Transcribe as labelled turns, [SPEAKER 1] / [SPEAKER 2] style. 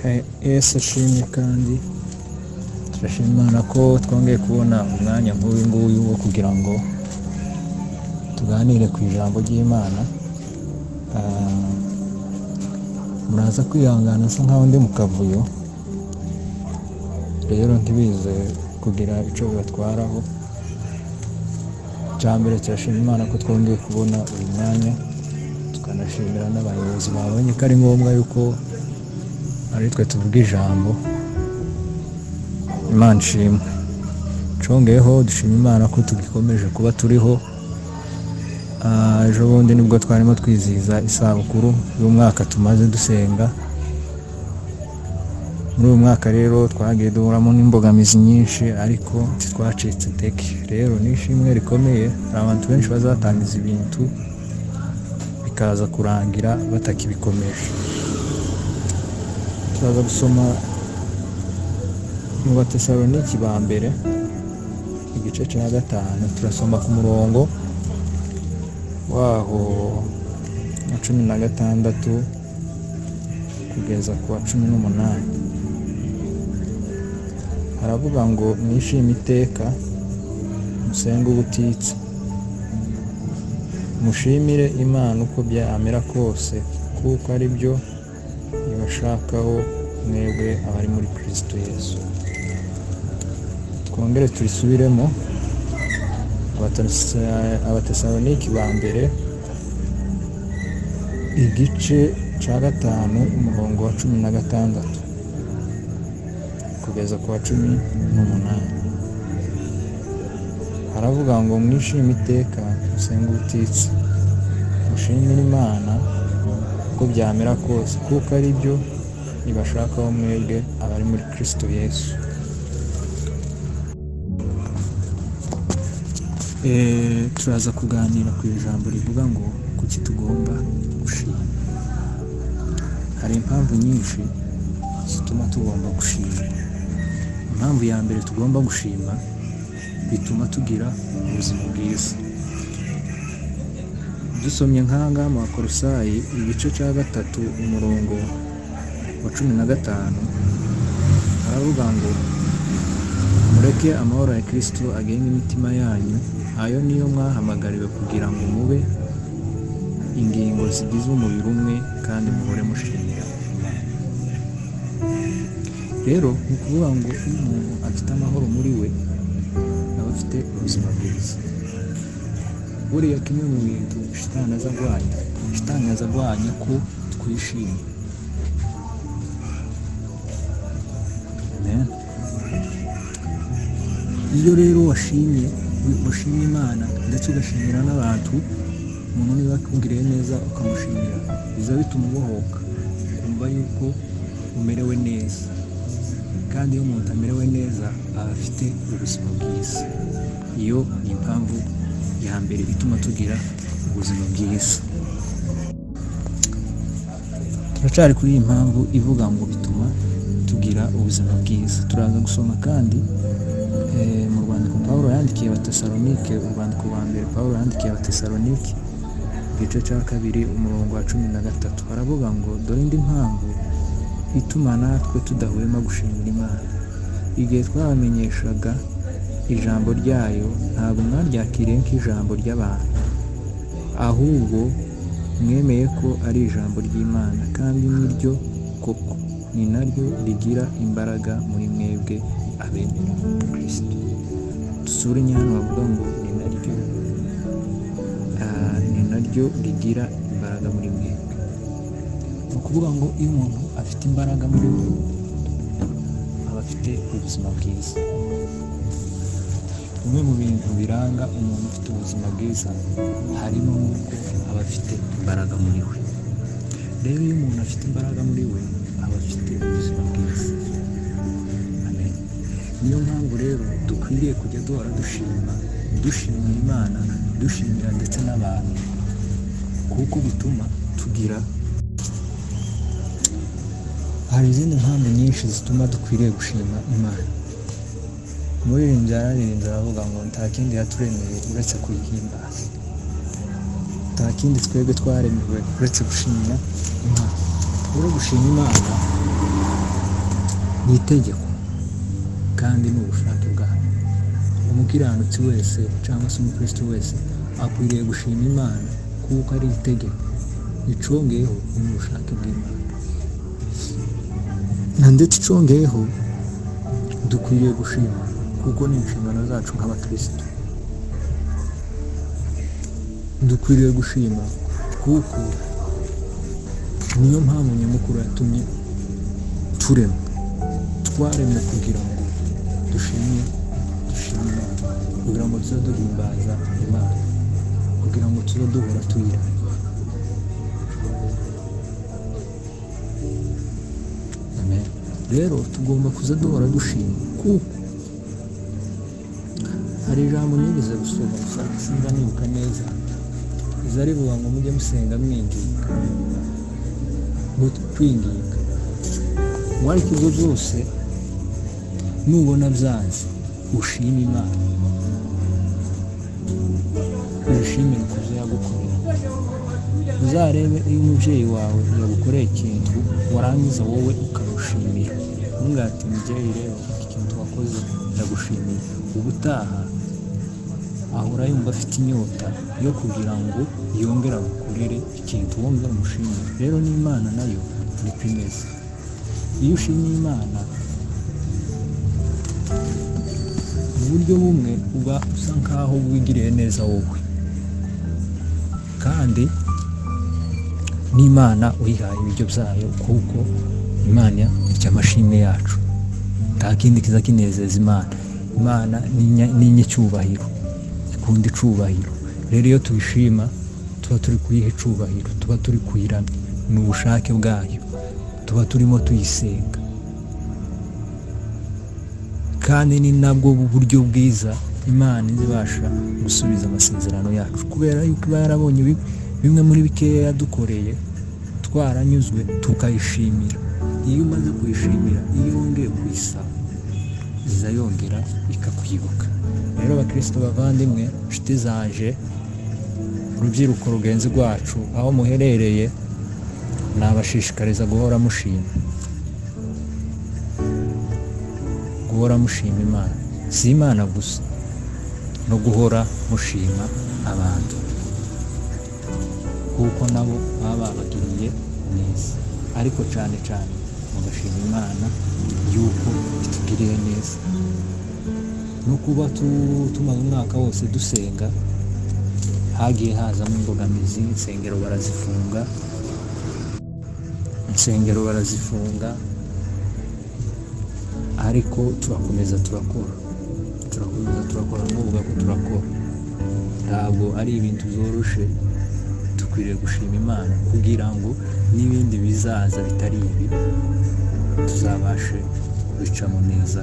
[SPEAKER 1] Yesu ashimwe kandi turashima Imana ko twongeye kubona umwanya nk'uyu nguyu wo kugira ngo tuganire ku ijambo ry'Imana. Muraza kwihangana nsa nkaho ndi mu kavuyo, rero ntibize kugira icyo bibatwaraho. Icya mbere turashima Imana ko twongeye kubona uyu mwanya, tukanashimira n'abayobozi babonye ko ari ngombwa yuko ari twe tuvuga ijambo. Imana ishimwe. Congeyeho dushima Imana ko tugikomeje kuba turiho. Ejo bundi nibwo twarimo twizihiza isabukuru y'umwaka tumaze dusenga. Muri uyu mwaka rero twagiye duhuramo n'imbogamizi nyinshi, ariko ntitwacitse intege. Rero ni ishimwe rikomeye, hari abantu benshi bazatangiza ibintu bikaza kurangira batakibikomeje. Turaza gusoma mu Batesaloniki ba mbere igice cya 5, turasoma ku murongo waho wa 16 kugeza ku wa 18. Haravuga ngo mwishime iteka, musenge ubutitsa, mushimire Imana uko byamera kose, kuko ari byo ibashakaho mwebwe abari muri Kristo Yesu. Twongere turisubiremo, Abatesaloniki ba mbere igice cya 5 umurongo wa 16 kugeza ku wa 18. Haravuga ngo mwishime iteka, musenge ubutitsa, mushimire Imana uko byamera kose, kuko ari byo ibashakaho mwebwe abari muri Kristo Yesu. Turaza kuganira ku ijambo rivuga ngo kuki tugomba gushima. Hari impamvu nyinshi zituma tugomba gushima. Impamvu ya mbere tugomba gushima, bituma tugira ubuzima bwiza. Dusomye nk'ahangaha mu Bakolosayi igice cya 3 umurongo wa 15, haravuga ngo mureke amahoro ya Kristo agenga imitima yanyu, ayo niyo mwahamagariwe kugira ngo mube ingingo zigize umubiri umwe kandi muhore mushimira Imana. Rero ni ukuvuga ngo iyo umuntu afite amahoro muri we, aba afite ubuzima bwiza. Buriya kimwe mu bintu shitani aza arwanya, shitani aza arwanya ko twishima. Amen. Iyo rero washimye Imana ndetse ugashimira n'abantu, umuntu niba akugiriye neza ukamushimira, biza bituma ubohoka, ukumva yuko umerewe neza. Kandi iyo umuntu amerewe neza aba afite ubuzima bwiza. Iyo ni impamvu ya mbere ituma tugira ubuzima bwiza. Turacyari kuri iyi mpamvu ivuga ngo bituma tugira ubuzima bwiza. Turaza gusoma kandi mu rwandiko Pawulo yandikiye Abatesalonike, urwandiko rwa mbere Pawulo yandikiye Abatesalonike igice cya 2 umurongo wa 13, haravuga ngo dore indi mpamvu ituma natwe tudahwema gushimira Imana. Igihe twabamenyeshaga ijambo ryayo, ntabwo mwaryakiriye nk'ijambo ry'abantu, ahubwo mwemeye ko ari ijambo ry'Imana, kandi niryo koko, ni naryo rigira imbaraga muri mwebwe abemera Kristo. Dusure hano bavuga ngo ni naryo rigira imbaraga muri mwebwe. Ni ukuvuga ngo iyo umuntu afite imbaraga muri we, aba afite ubuzima bwiza. Bimwe mu bintu biranga umuntu ufite ubuzima bwiza harimo n'uko aba afite imbaraga muri we. Rero iyo umuntu afite imbaraga muri we, aba afite ubuzima bwiza. Amen. Niyo mpamvu rero dukwiriye kujya duhora dushima, dushimira Imana, dushimira ndetse n'abantu, kuko bituma tugira. Hari izindi mpamvu nyinshi zituma dukwiriye gushima Imana. Umuririmbyi yararirimbye aravuga ngo nta kindi yaturemeye uretse kuyihimbaza, nta kindi twebwe twaremewe uretse gushimira Imana. Rero gushima Imana Ni itegeko kandi ni ubushake bwayo. Umukiranutsi wese cyangwa se umukristo wese akwiriye gushima Imana kuko ari itegeko, icongeyeho ni ubushake bw'Imana. Na ndetse icongeyeho dukwiriye gushima kuko ni inshingano zacu nk'abakristo. Dukwiriye gushima kuko niyo mpamvu nyamukuru yatumye turemwa. Twaremwe kugira ngo dushime Imana, kugira ngo tuze duhimbaza Imana, kugira ngo tuze duhora tuyiramya. Amen. Rero tugomba kuza duhora dushima, kuko hari ijambo nigeze gusoma gusa sinza nibuka neza, riza rivuga ngo mujye musenga mwinginga, kwinginga ngo ariko ibyo byose nubona byanze ushime Imana, uyishimire ku byo yagukorera. Uzarebe iyo umubyeyi wawe yagukoreye ikintu warangiza wowe ukamushimira, ntumbwire ati mubyeyi rero iki kintu wakoze ndagushimiye. Ubutaha ahora yumva afite inyota yo kugira ngo yongere agukorere ikintu wongere umushimire. Rero n'Imana nayo niko imeze. Iyo ushimiye Imana mu buryo bumwe uba usa nkaho wigiriye neza wowe, kandi n'Imana uyihaye ibiryo byayo, kuko Imana irya amashimwe yacu. Nta kindi kiza kinezeza Imana. Imana ni inyecyubahiro, ikunda icubahiro. Rero iyo tuyishima tuba turi kuyiha icubahiro, tuba turi kuyiramya, ni ubushake bwayo, tuba turimo tuyisenga. Kandi ni nabwo buryo bwiza Imana izibasha gusubiza amasezerano yacu, kubera yuko iba yarabonye bimwe muri bikeya yadukoreye, twaranyuzwe tukayishimira. Iyo umaze kuyishimira, iyo wongeye kuyisaba, iza yongera ikakwibuka. Rero bakristo bavandimwe, inshuti zanje, urubyiruko rugenzi rwacu, aho muherereye, nabashishikariza guhora mushima, guhora mushima Imana. Si Imana gusa, no guhora mushima abantu, kuko nabo baba babagiriye neza. Ariko cyane cyane mugashima Imana yuko itugiriye neza. No kuba tumaze umwaka wose dusenga, hagiye hazamo imbogamizi, insengero barazifunga, ariko turakomeza turakora, n'uvuga ko turakora. Ntabwo ari ibintu byoroshe. Dukwiriye gushima Imana kugira ngo n'ibindi bizaza bitari ibi tuzabashe kubicamo neza.